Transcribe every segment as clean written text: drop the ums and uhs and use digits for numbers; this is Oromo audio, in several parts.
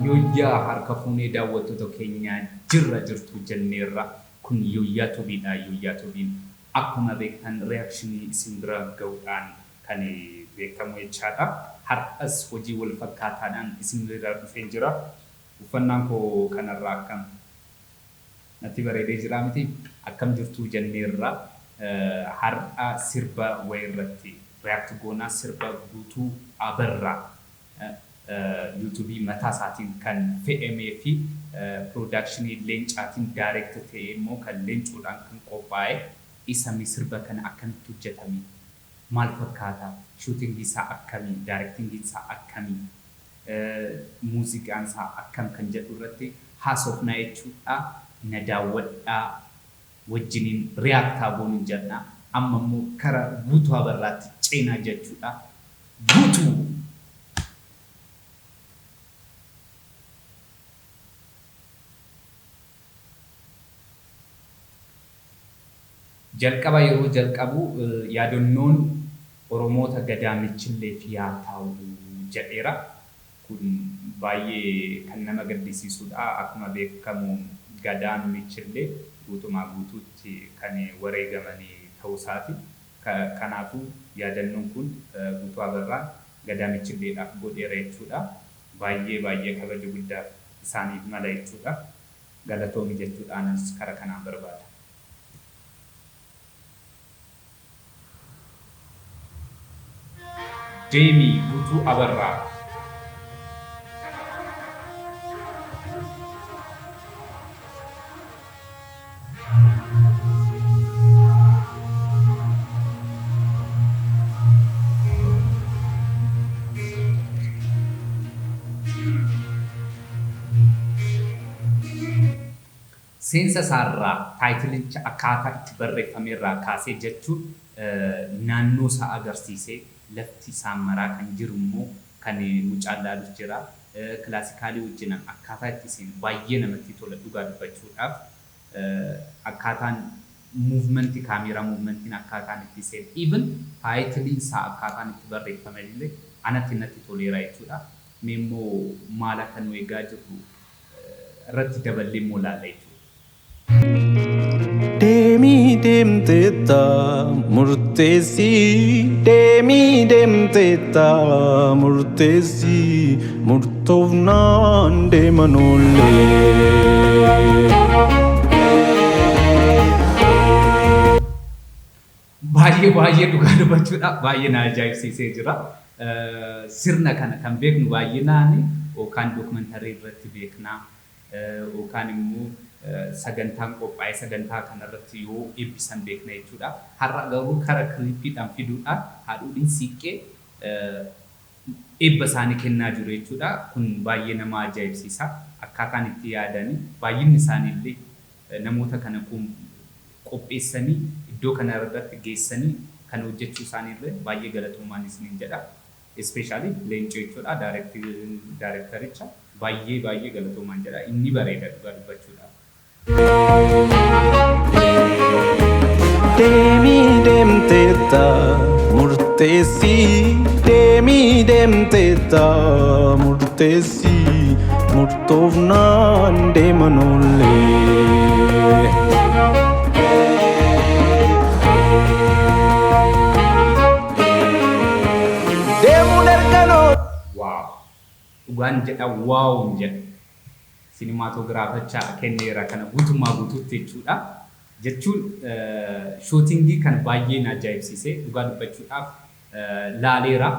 Yooyyaa harka fuunee daawwattoota keenyaa, jirra jirtu jenneerra. Kun Yooyyaa Tubiidha. Yooyyaa Tubiin akkuma beektan reactionii isin bira ga'uudhaan kan beekamu jechaadha. Har'as hojii wal fakkaataadhaan isin bira dhufeen jira. Uffannaan koo kanarraa akkam natti bareedee jira miti? Akkam jirtuu jenneerra. Har'a sirba wayirratti react goonaa, sirba Guutuu Abarraa YouTubeii mataa isaatiin kan fe'amee fi productionii Leencaatiin direct ta'ee immoo kan Leencuudhaan kan qophaa'e isa. Sirba kana akkamitti hojjetame? Maal fakkaata? Shootingii isaa akkamii? Directingii isaa akkamii? Muuziqaan isaa akkam kan jedhu irratti haasofnaa jechuudha. Na daawwadhaa, wajjiniin react goonuun jedha. Amma immoo kara Guutuu Abarraatti ceenaa jechuudha. Guutuu! Jalqaba yeroo jalqabu yaadannoon Oromoota Gadaa Michilleef yaa ta'u jedheera. Kun baay'ee kan nama gaddisiisudha. Akkuma beekamu Gadaan Michillee guutumaa guutuutti kan wareegamanii ta'uu isaati. Kanaafuu yaadannoon kun Guutuu Abarraan Gadaa Michilleedhaaf godheera jechuudha. Baay'ee baay'ee kabaja guddaaf isaaniif mala jechuudha. Galatoomi jechuudhaanis kara kanaan barbaada. Deemii Guutuu Abarraa. Seensa isaarraa, titleicha akkaataa itti barreeffamerraa kaasee jechuun naannoo isaa agarsiisee, lafti isaan maraa kan jiru immoo kan mucaan laalus jira. Classicalii wajjin akkaataa itti seenu baay'ee namatti tola. Dhugaa dubbachuudhaaf akkaataan movementii kaameeraa, movementiin akkaataan itti seenu, even titleiin isaa akkaataan itti barreeffame illee anatti natti toleera jechuudha. Mee immoo maal akka nu eegaa jirru irratti daballee immoo laalla jechuudha. Deemii deemteetta murteessii, deemii deemteetta murteessii, murtoofnaan deeman oollee. Baay'ee baay'ee dhugaa dubbachuudha baay'ee na ajaa'ibsiisee jira. Sirna kana kan beeknu baay'inaan yookaan documentary irratti beeknaa yookaan immoo sagantaan qophaa'ee sagantaa kanarratti yoo eebbisan beekna jechuudha. Har'a garuu kara clipiidhaan fiduudhaan haadholiin siiqqee eebba isaanii kennaa jiru jechuudha. Kun baay'ee nama ajaa'ibsiisa. Akkaataan itti yaadanii baay'inni isaanii illee namoota kana qopheessanii iddoo kana irratti geessanii kan hojjechuu isaanii illee baay'ee galatoomaan isiniin jedha. Especially Leencoo jechuudha, directoricha baay'ee baay'ee galatoomaan jedha. Inni bareeda dhugaa dubbachuudhaaf. Deemii deemteetta murteessii, deemii deemteetta murteessii, murtoofnaan deeman oollee. Deemuun erganoo. Wow! Dhugaan jedha, wow'n jedha. Cinematographicha kenneera kana guutummaa guutuutti jechuudha. Jechuun shootingii kan baay'ee na ajaa'ibsiise, dhugaa dubbachuudhaaf laaleera.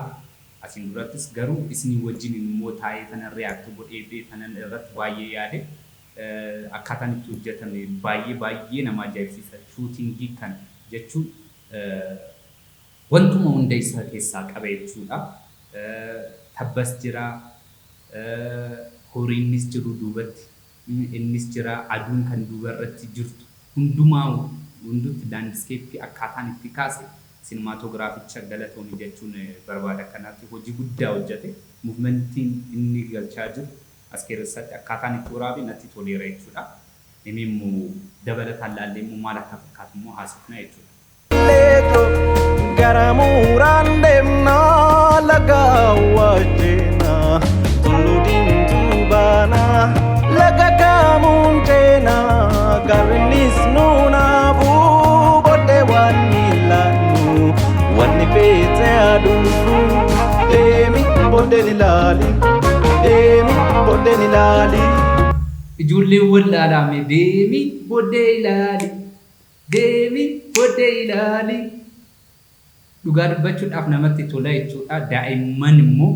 Asiin durattis garuu isinii wajjin immoo taa'ee tanan react godhee tanan irratti baay'ee yaade, akkaataan itti hojjetame baay'ee baay'ee nama ajaa'ibsiisa. Shootingii kan jechuun wantuma hunda isa keessaa qaba jechuudha. Tabbas jira, horiinnis jiru duubatti, innis jira, aduun kan duuba irratti jirtu, hundumaa hundutti landscapeii akkaataan itti kaase, cinematographicha galatoomi jechuun barbaada. Kanaatti hojii guddaa hojjete. Movementiin inni galchaa jiru as keessatti akkaataan itti waraabe natti toleera jechuudha. Inni immoo dabalataan laallee immoo maal akka fakkaatu immoo haasofna jechuudha. Gara muuraan deemnaa, laga wajjina, tulluu diimtuu. Yaana laga kaamuun ceenaa gaarrennis nuunaafuu booddee waan ilaannu wanni feete aduufu deemi booddeen ilaali deemi booddeen ilaali. Ijoolleewwan laalame, deemi booddee ilaali, deemi booddee ilaali. Dhugaa dubbachuudhaaf namatti tola jechuudha. Daa'imman immoo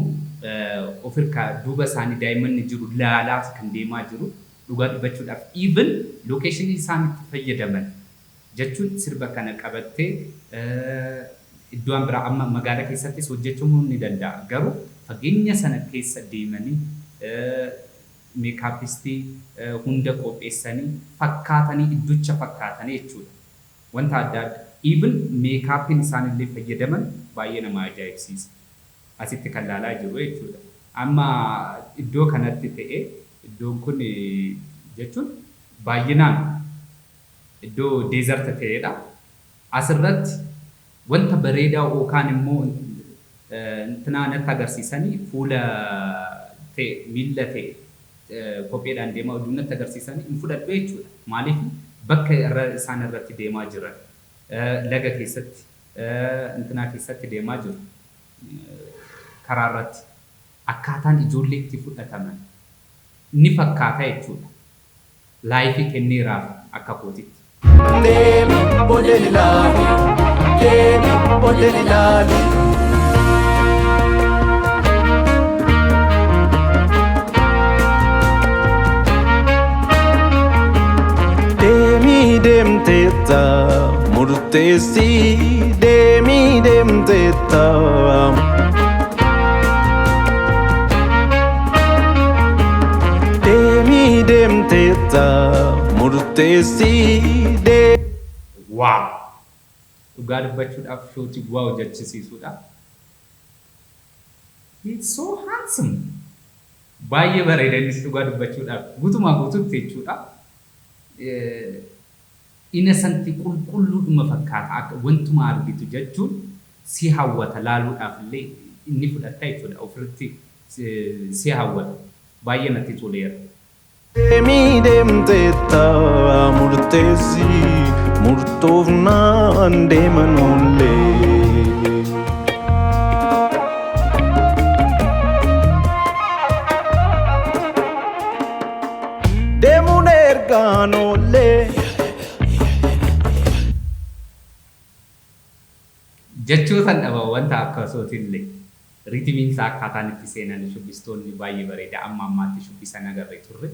of hirkaa duuba isaanii daa'imman jiru laalaas kan deemaa jiru. Dhugaa dubbachuudhaaf even locationii isaan itti fayyadaman jechuun sirba kana qabattee iddoon biraa amma magaalaa keessattis hojjechuu ni danda'a. Garuu fageenya sana keessa deemanii makeupistii hunda qopheessanii fakkaatanii iddocha fakkaatanii jechuudha. Wanta adda addaa even makeupiin isaan illee fayyadaman baay'ee nama ajaa'ibsiisa. Asitti kan laalaa jiru jechuudha. Amma iddoo kanatti ta'ee iddoon kun jechuun baay'inaan iddoo desert ta'edha. Asirratti wanta bareedaa yookaan immoo intinaa natti agarsiisanii fuula ta'e miilla ta'e kopheedhaan deemaa oduu natti agarsiisanii hin fudhadhu jechuudha. Maaliif bakka irra isaan irratti deemaa jiran laga keessatti intinaa keessatti deemaa jiru karaa irratti akkaataan ijoollee itti fudhataman ni fakkaata jechuudha. Lifeii kenneeraaf akka kootitti. Deemi booddeen ilaali deemi booddeen ilaali. Deemi deemteetta murteessii deemi deemteetta. Deemi deemteetta murteessii deemi. Wow! Dhugaa dubbachuudhaaf shotii wow jechisiisuudha. He's so handsome. Baay'ee bareeda innis dhugaa dubbachuudhaaf guutumaa guututti jechuudha. Innocent qulqulluudhuma fakkaata akka wantuma argitu jechuun si hawwata laaluudhaaf illee inni fudhatta jechuudha, ofirratti si hawwata, baay'ee natti toleera. Deemi deemteetta murteessii murtoofnaan deeman oollee. Deemuun ergaan oollee. Jechootan dhaba wanta akkasootillee rhythmiin isaa akkaataan itti seenan shubbistoonni baay'ee bareeda. Amma ammaatti shubbisan agarre turre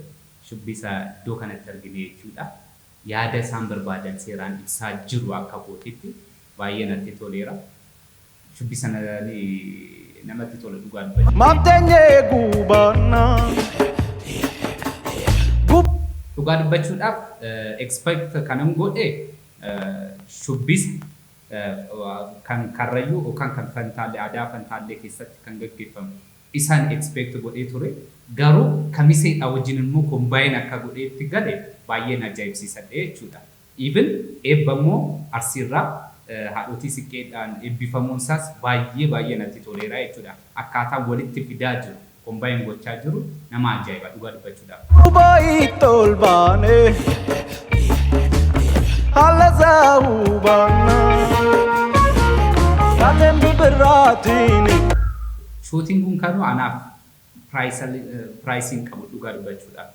shubbisa iddoo kanatti argine jechuudha. Yaada isaan barbaadan seeraan ibsaa jiru akka kootitti baay'ee natti toleera. Shubbisa namatti tola dhugaa dubbachuu. Maaf teenyee gubaannaa. Dhugaa dubbachuudhaaf expect kanan godhe shubbisa kan Karrayyuu yookaan kan Fantaallee aadaa Fantaallee keessatti kan gaggeeffamu isaan expect godhee ture. Garuu kamiseedha wajjin immoo combine akka godheetti gale baay'een ajaa'ibsiisadhe jechuudha. Even eebba immoo Arsiirraa haadhotii siqqeedhaan eebbifamuun isaas baay'ee baay'ee natti toleera jechuudha. Akkaataan walitti fidaa jiru, combine gochaa jiru nama ajaa'iba dhugaa dubbachuudhaaf. Gubbaa ol baane haala isaa hubannaa. Taateen bibirraatiin. Shotiin kun kanuu anaaf priceiin qabu dhugaa dubbachuudhaaf.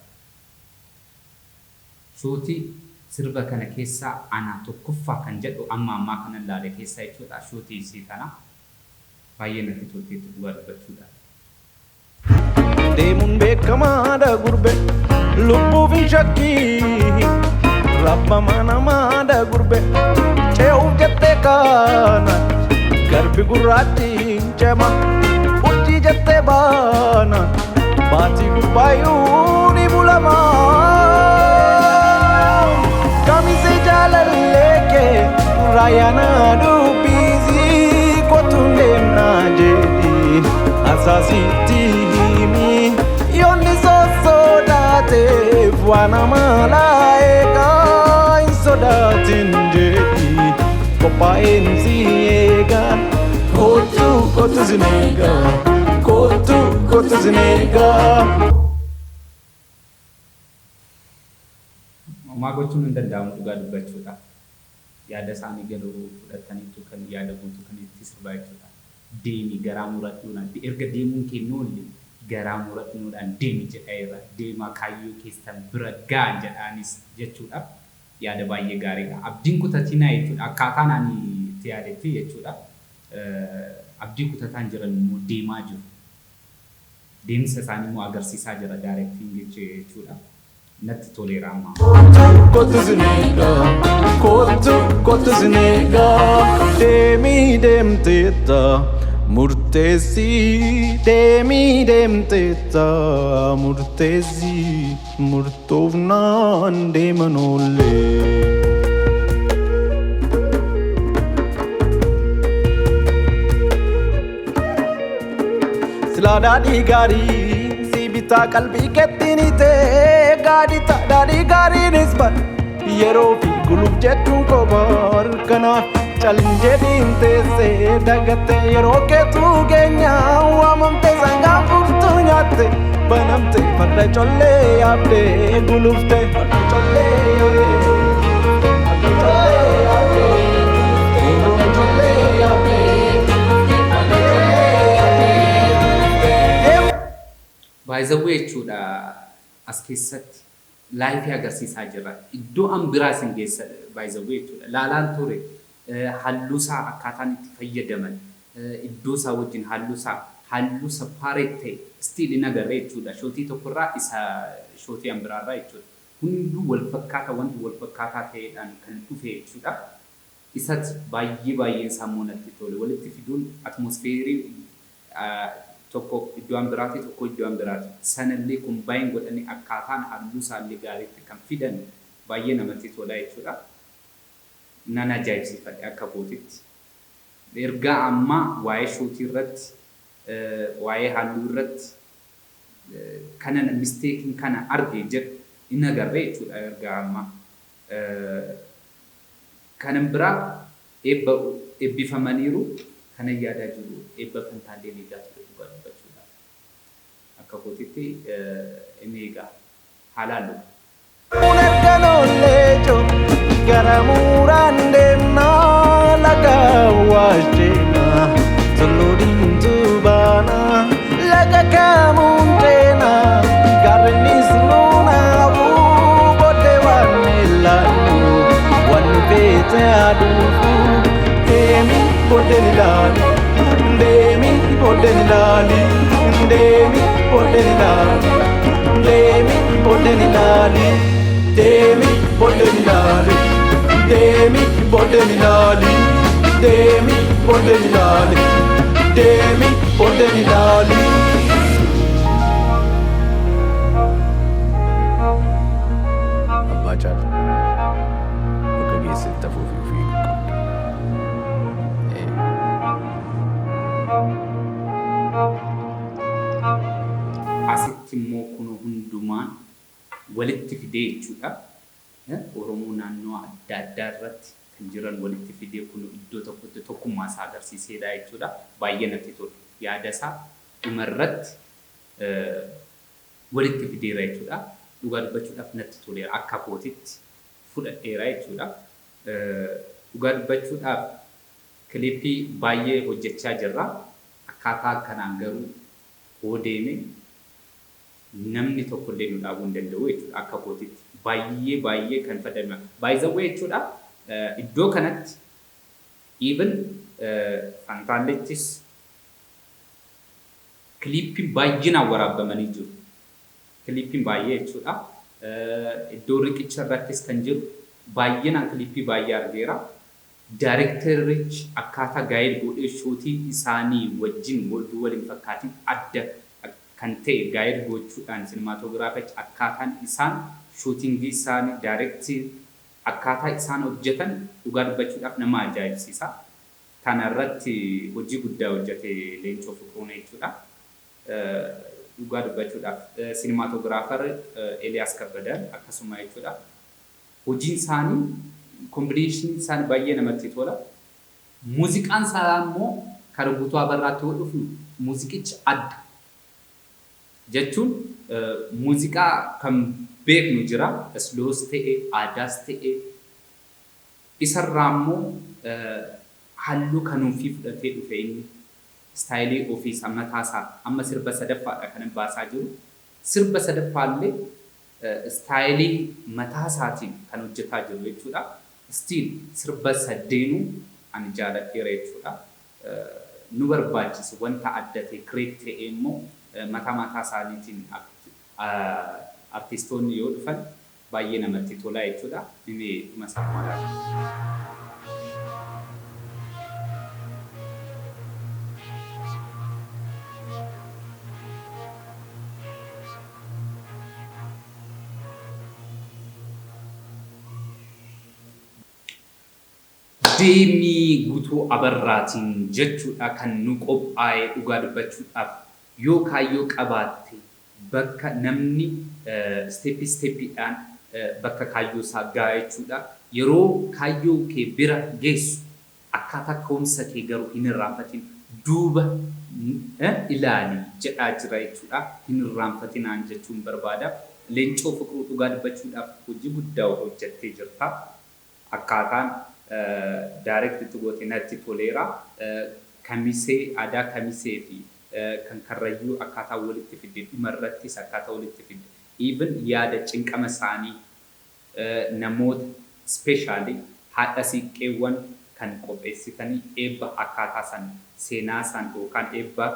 Shotii sirba kana keessaa ana tokkoffaa kan jedhu amma ammaa kana ilaale keessaa jechuudha. Shotii isii kana baay'ee natti tolteetti dhugaa dubbachuudhaaf. Deemuun beekamaadha gurbe lubbuuf hin shakkii rabbama namaadha gurbe ce'uuf jettee kaana garbi gurraachi hin cema urjii jettee baana baatii gubbaayyuu ni bulama. Kamisee jaalallee kee raayyaana dubbisii kottuun deemnaa jedhi asaasitti himi yoonni sossodaateef waan amalaa eegaa hin sodaatin jedhi qophaa'een si eegaa kottu kottu sin eegaa kottu kottu sin eegaa. Homaa gochuun hin danda'amu dhugaa dubbachuudha. Yaada isaanii garuu fudhataniitu kan yaada guutuu kan itti sirbaa jechuudha. Deemi garaa muradhuudhaan, erga deemuun kee hin oolle garaa muradhuudhaan deemi jedheera. Deemaa, kaayyoo keessan bira ga'an jedhaanis jechuudha. Yaada baay'ee gaariidha. Abdiin kutatinaa jechuudha. Akkaataan ani itti yaadetti jechuudha. Abdii kutataan jiran immoo deemaa jiru. Deemsa isaanii immoo agarsiisaa jira directingichi jechuudha. Natti toleera amma. Kottu sineegaa, kottu kottu sineegaa, deemii deemteetta murteessii, deemii deemteetta murteessii, murtoofnaan deeman oollee. Silaa daadhii gaarii si bitaa qalbii keetti ni ta'e gaadita, daadhii gaariinis bar yeroo fi guluuf jechuun kobar, kanaaf calin jedhiin teessee dagatte yeroo keetu keenya waamamte sangaan furtuu nyaatte banamte farda collee yaabde gulufte, farda collee yaabde, farda collee yaabde, farda collee yaabde, farda collee yaabde. Baay'izawwee jechuudha, as keessatti lifeii agarsiisaa jira. Iddoo an biraa isin geessa baay'izawwee jechuudha. Laalaan ture, halluu isaa akkaataan itti fayyadaman, iddoo isaa wajjin halluu isaa, halluu separate ta'e still hin agarre jechuudha. Shotii tokkorraa isa shotii an biraarraa jechuudha. Hunduu wal fakkaata, wanti wal fakkaataa ta'eedhaan kan dhufe jechuudha. Isatti baay'ee baay'een isaa immoo natti tole. Walitti fiduun atmosphereii tokko iddoo an biraati, tokko iddoo an biraati. Sanallee combine godhanii akkaataan halluu isaallee gaariitti kan fidan baay'ee namatti tola jechuudha. Nan ajaa'ibsiifadhe akka kootitti. Ergaa ammaa waa'ee shotii irratti, waa'ee halluu irratti kana mistakeiin kana arge jedhu hin agarre jechuudha ergaa ammaa. Kanan biraa eebba eebbifamaniiru kanan yaadaa jiru, eebba Fantaalleen eegaa ture dhugaa dubbachuudhaaf. Akka kootitti inni eegaa haalaallu. Erganoolleejo gara muuraan deemnaa, laga Awwaash ceenaa, tulluu Diimtuu baanaa, laga kaamuun ceenaa, gaarrennis nuunaafuu booddee waan ilaallu wanni feete aduufu, deemi booddeen ilaali, deemi booddeen ilaali, deemi booddeen ilaali, deemi booddeen ilaali, deemi booddeen ilaali, deemi booddeen ilaali, deemi booddeen ilaali, deemi booddeen ilaali. Abbaa Caalaa, bakka geessetti hafuu fi ofii eeguu qabda. Asitti immoo kun hundumaan walitti fidee jechuudha. Oromoo naannoo adda addaa irratti kan jiran walitti fidee kun iddoo tokkotti tokkummaa isaa agarsiisedha jechuudha. Baay'ee natti tole. Yaada isaa dhumarratti walitti fideera jechuudha. Dhugaa dubbachuudhaaf natti toleera. Akka kootitti fudhadheera jechuudha. Dhugaa dubbachuudhaaf clipii baay'ee hojjechaa jirra. Akkaataa kanaan garuu hoo deeme namni tokkollee nu dhaabuu hin danda'u jechuudha akka kootitti. Baay'ee baay'ee kan fayyadame. Baay'izawwee jechuudha, iddoo kanatti even Fantaallettis clipiin baay'inaan waraabamanii jiru. Clipiin baay'ee jechuudha. Iddoo riqicha irrattis kan jiru baay'inaan clipii baay'ee argeera. Directorichi akkaataa guide godhee shotii isaanii wajjin waliin fakkaatiin adda kan ta'e guide gochuudhaan, cinematographichi akkaataan isaan shootingii isaanii directii akkaataa isaan hojjetan dhugaa dubbachuudhaaf nama ajaa'ibsiisa. Kana irratti hojii guddaa hojjete Leencoo Fiqruun jechuudha. Dhugaa dubbachuudhaaf cinematographer Eeliyaas Kabbadaan akkasuma jechuudha. Hojiin isaanii, combinationiin isaanii baay'ee namatti tola. Muuziqaan isaa immoo kara Guutuu Abarraatti yoo dhufnu, muuziqichi adda. Jechuun muuziqaa kan beeknu jira. Slows ta'e, aadaas ta'e, isarraa immoo halluu kan ofii fudhatee dhufe, inni style ofiisaa mataasaa amma sirba sadaffaadha kan baasaa jiru. Sirba sadaffaallee style mataasaatiin kan hojjetaa jiru jechuudha. Still sirba sadeenuu ani jaaladheera jechuudha. Nu barbaachisa wanta adda ta'e create ta'e immoo mataa mataa isaaniitiin artistoonni yoo dhufan baay'ee namatti tola jechuudha. Inni dhuma isaa maal? Deemii Guutuu Abarraatiin jechuudha kan nu qophaa'e. Dhugaa dubbachuudhaaf, yoo kaayyoo qabaatte bakka namni step stepiidhaan bakka kaayyoo isaa gahaa jechuudha. Yeroo kaayyoo kee bira geessu akkaataa ka'umsa kee garuu hin irraanfatin, duuba ilaali jedhaa jira jechuudha. Hin irraanfatinaan jechuun barbaada. Leencoo Fiqiruu, dhugaa dubbachuudhaaf hojii guddaa hojjettee jirta. Akkaataan direct itti goote natti toleera. Kamisee, aadaa Kamisee fi kan Karrayyuu akkaataa walitti fidde, dhumarrattis akkaataa walitti fidde. Even yaada cinqama isaanii, namoota specially haadha siiqqeewwan kan qopheessitanii eebba akkaataa san seenaa san yookaan eebba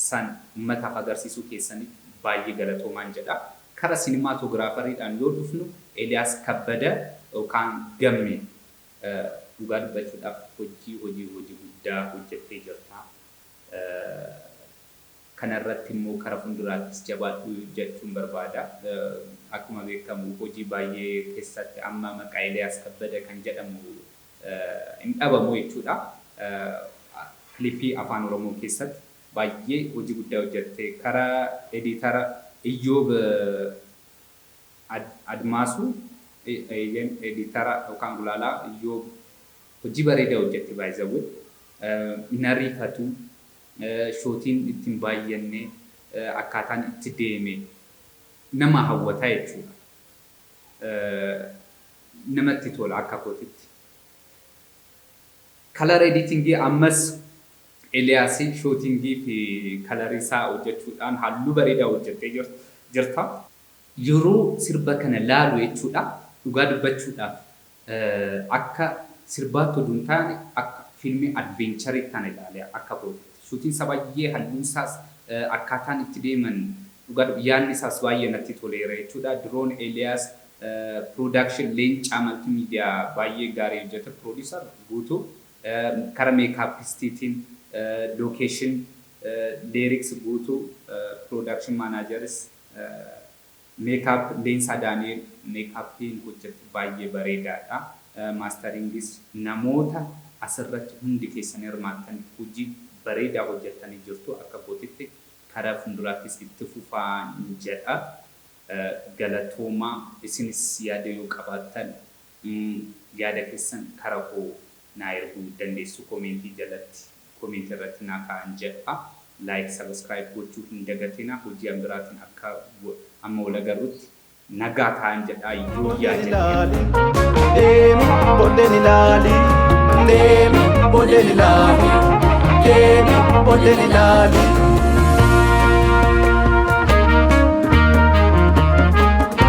san uummataaf agarsiisuu keessanii baay'ee galatoomaan jedha. Kara cinematographeriidhaan yoo dhufnu, Eeliyaas Kabbada yookaan Gamme, dhugaa dubbachuudhaaf hojii guddaa hojjettee jirta. Kanarratti immoo kara fuulduraattis jabaadhu jechuun barbaada. Akkuma beekamu hojii baay'ee keessatti amma maqaa Eeliyaas Kabbada kan jedhamu hin dhabamu jechuudha. Clip Afaan Oromoo keessatti baay'ee hojii guddaa hojjette. Kara editor Iyyoob Admaasuu, editor yookaan gulaalaa Iyyoob, hojii bareedaa hojjette baay'ee. Hin ariifatu, shotiin ittiin baay'anne, akkaataan itti deeme nama hawwataa jechuudha. Namatti tola akka kootitti. Color editing ammas Eeliyaasii shooting fi color isaa hojjechuudhaan halluu bareedaa hojjettee jirta. Yeroo sirba kana laalu jechuudha, dhugaa dubbachuudhaaf akka sirbaatti oduu hin taane akka fiilmii adventure kana ilaale akka kootitti. Shootiin isaa baay'ee, halluun isaas, akkaataan itti deeman, dhugaa yaadni isaas baay'ee natti toleera jechuudha. Drone Eeliyaas, production Leencaa Multimedia baay'ee gaarii hojjeta. Producer Guutuu, kara makeupistiitiin, location, lyrics Guutuu, production manageris, makeup Leensaa Daani'el, makeupiin hojjette baay'ee bareedaadha. Masteringis namoota asirratti hundi keessan hirmaattan hojii bareedaa hojjettanii jirtu akka kootitti. Karaa fuulduraattis itti fufaa jedha. Galatoomaa. Isinis yaada yoo qabaattan yaada keessan karaa koo naa erguu dandeessu, comment jalatti, comment irratti naa kaa'an jedha. Like, subscribe gochuu hin dagatina. Hojii an biraatiin akka amma wal agarrutti nagaa ta'an jedha. Yoo ilaali, deemi booddeen ilaali, deemi booddeen ilaali, deemi booddeen ilaali.